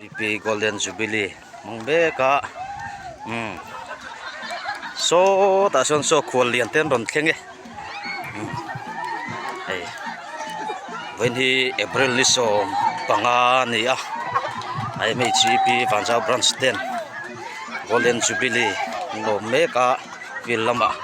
Pi Golden Jubilee hmang mek a umm sawtah sawn saw khual lian te an rawn thleng e umm hei vawiin hi April ni 15 a ni a MHCP Vanzau branch ten Golden Jubilee an lawm mek a field lamah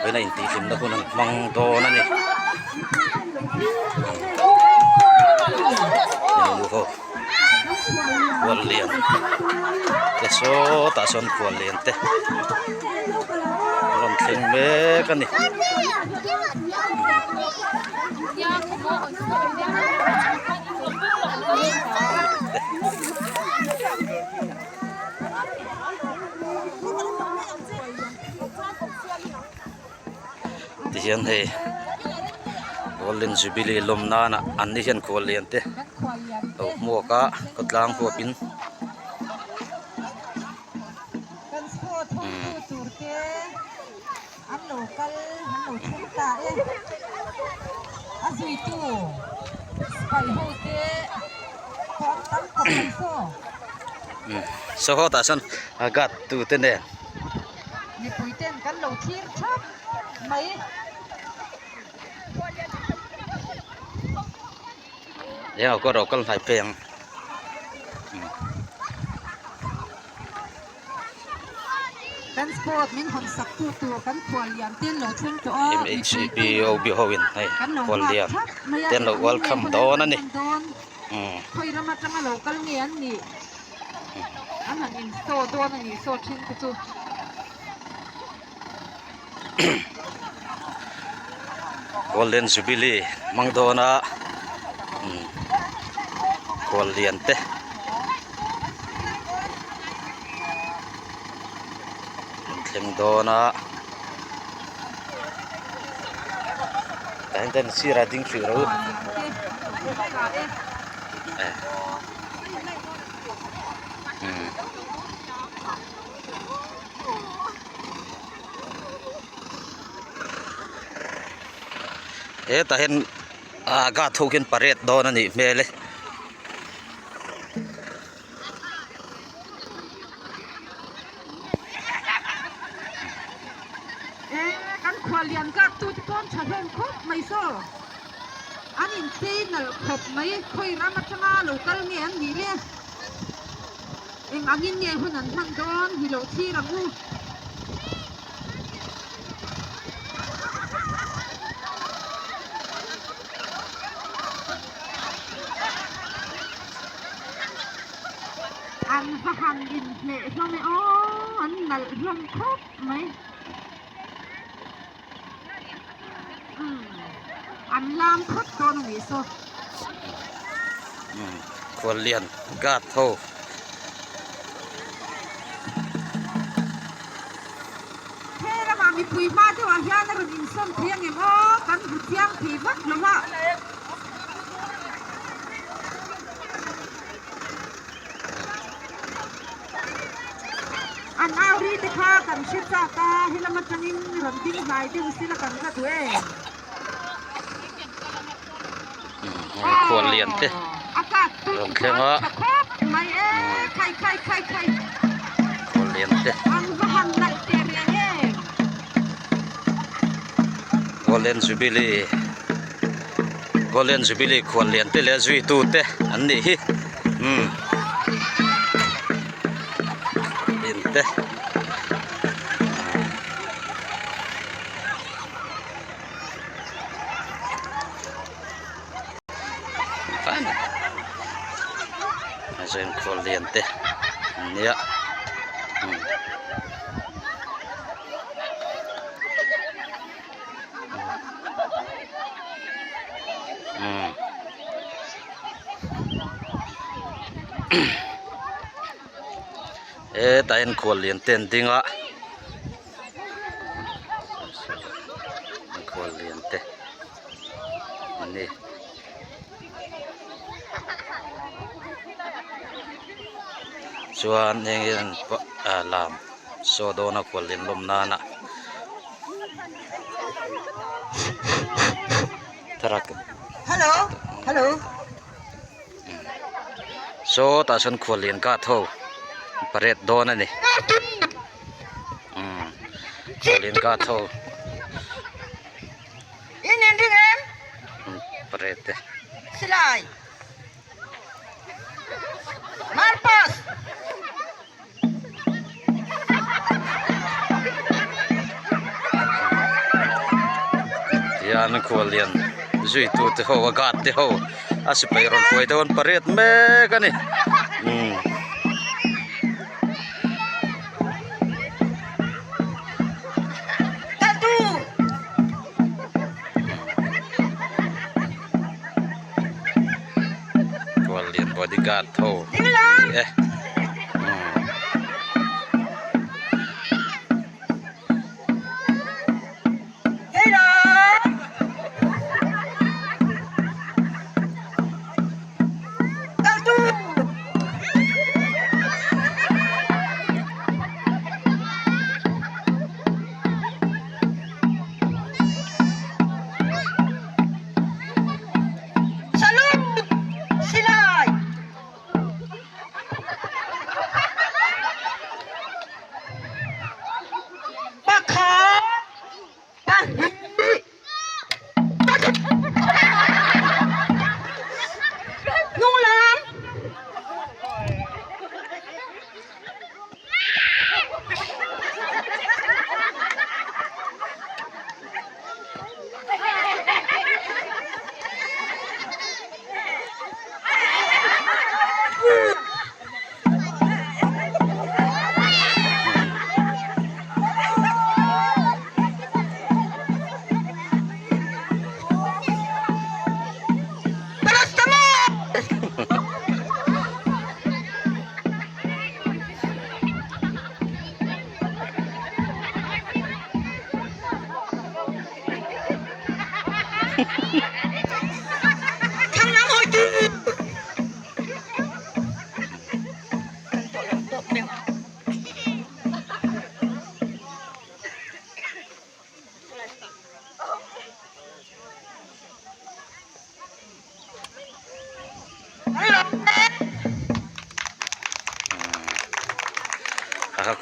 vawiin a intihhlimna hun an hmang dawn a ni. Khual lian te sawtah sawn khual lian te a rawn thleng mek a ni. Tihian hei Golden Jubilee lawm nana an ni hian khual lian te lo hmuak a khawtlang huapin saw ho tah sawn a guard tu te nen. Mipui ten kan lo thlir thap mai. Eng a kawr a kal hnai phei ang. Kan sport min hawn sak tu tur kan khual lian ten lo thleng tawh a. MHCP OB ho in hei Kan lo khual nghak lian thap mai a ten lo eng nge welcome hun an dawn a rawn ni. hman dawn. Khawi ram atanga lo kal nge an nih. An han in saw dawn a nih saw thin te chu. Golden Jubilee hmang dawn a khual lian te an thleng dawn a tah hian chuan sirah ding hrih rawh u. Hetah hian ah guard ho khian parade dawn a nih hmel e. E kan khuallian guard tute pawh an tha hlawm khawp mai saw. An inchei nalh khawp mai, khawi ram atanga lo kal nge an nih le? Eng angin nge hun an hman dawn hi lo thlir ang u. An va han inhneh hlawm e aw, an nalh hlawm khawp mai. An lam phawt dawn a nih saw. Khuallian guard ho. He ramah mipui hma deuhah hian a rawn insawn thei angem aw kan hmu chiang thei vak lo a. An au ri te kha kan hre chak a, helam atangin rawn ding hnai deuh sila kan va duh em? Khual lian te rawn thleng a. Mai e, khai khai khai khai. Khual lian te. An va han nalh teh reng em. Golden Jubilee Golden Jubilee khual lian te leh zuitu te an nih hi. Umm in te khual lian te an nia umm. Hetah hian khual lian te an ding a khual lian te an ni chuan heng hi an lam saw dawn a khual lian lawm nana. Hello hello. Sawtah sawn khuallian guard ho parade dawn a ni umm khuallian guard ho parade te. Tihian khuallian zuitu te ho a guard te ho a sipai rawn hruai dawn pariat mek a ni umm. Khuallian bodyguard ho an ni e umm.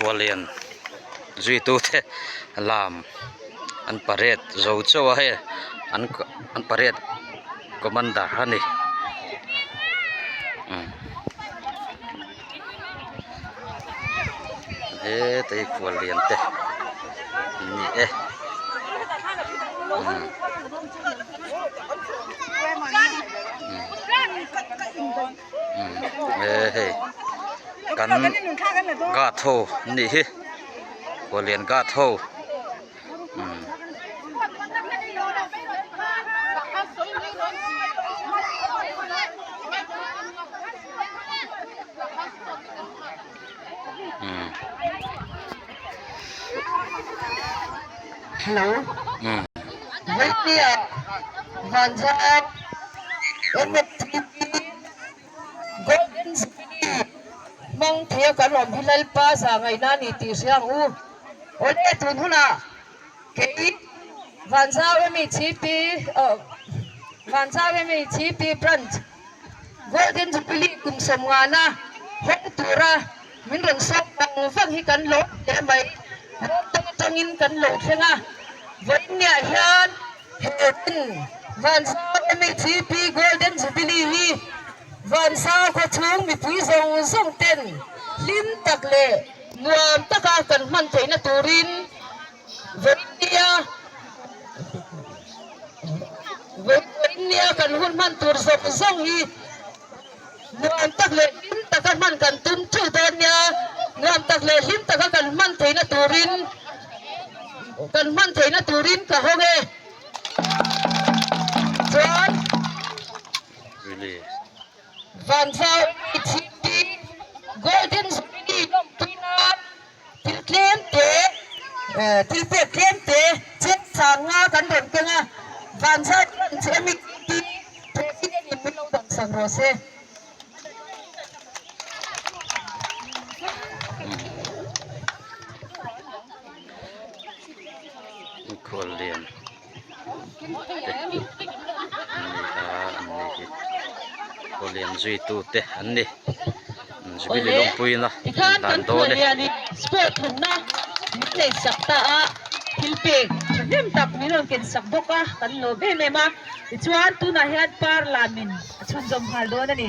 Khuallian zuitu te lam an parade zo chauh a hei an an parade commander a ni umm heta hi khuallian te an ni e umm. E hei kan guard ho an nih hi khuallian guard ho umm. Hello Vaitia Vanzau MFTP Golden Jubilee hmang theia kan awm hi Lalpa zah ngaihna a ni tih hria ang u. Awle tun hunah kei Vanzau MHP Vanzau MHP Branch Golden Jubilee kum sawmngana hawng tura min rawn sawm vang vang hi kan lawm hle mai. Lawmtawng atangin kan lo thleng a, vawiinniah hian he rin Vansau MHP Golden Jubilee hi Vansau khawchhung mipui zawng zawng ten hlim tak leh nuam taka kan hman theihna turin vawiinnia Vawiinnia kan hun hman tur zawng zawng hi nuam tak leh hlim taka hman kan tum theuh dawn nia. Nuam tak leh hlim taka kan hman theihna turin kan hman theihna turin ka hawng e. Chuan Vanzau Mithipi Golden Jubilee lawmpui nan Thil tlem te, thil pek tlem te cheng sang nga kan rawn keng a, Vanzai Branch MEP President in min lo dang sak rawh se. Khuallian te an ni a, an ni hi. Khuallian zuitute an ni. Jubilee Awle, lawmpuina tikhan inhlan kan dawn e. khuallianin sport thawkna min nei sak ta a, thil pek thahnem tak min rawn ken sak bawk a, kan lawm em em a. Tichuan tunah hian par lamin a chhunzawm nghal dawn a ni.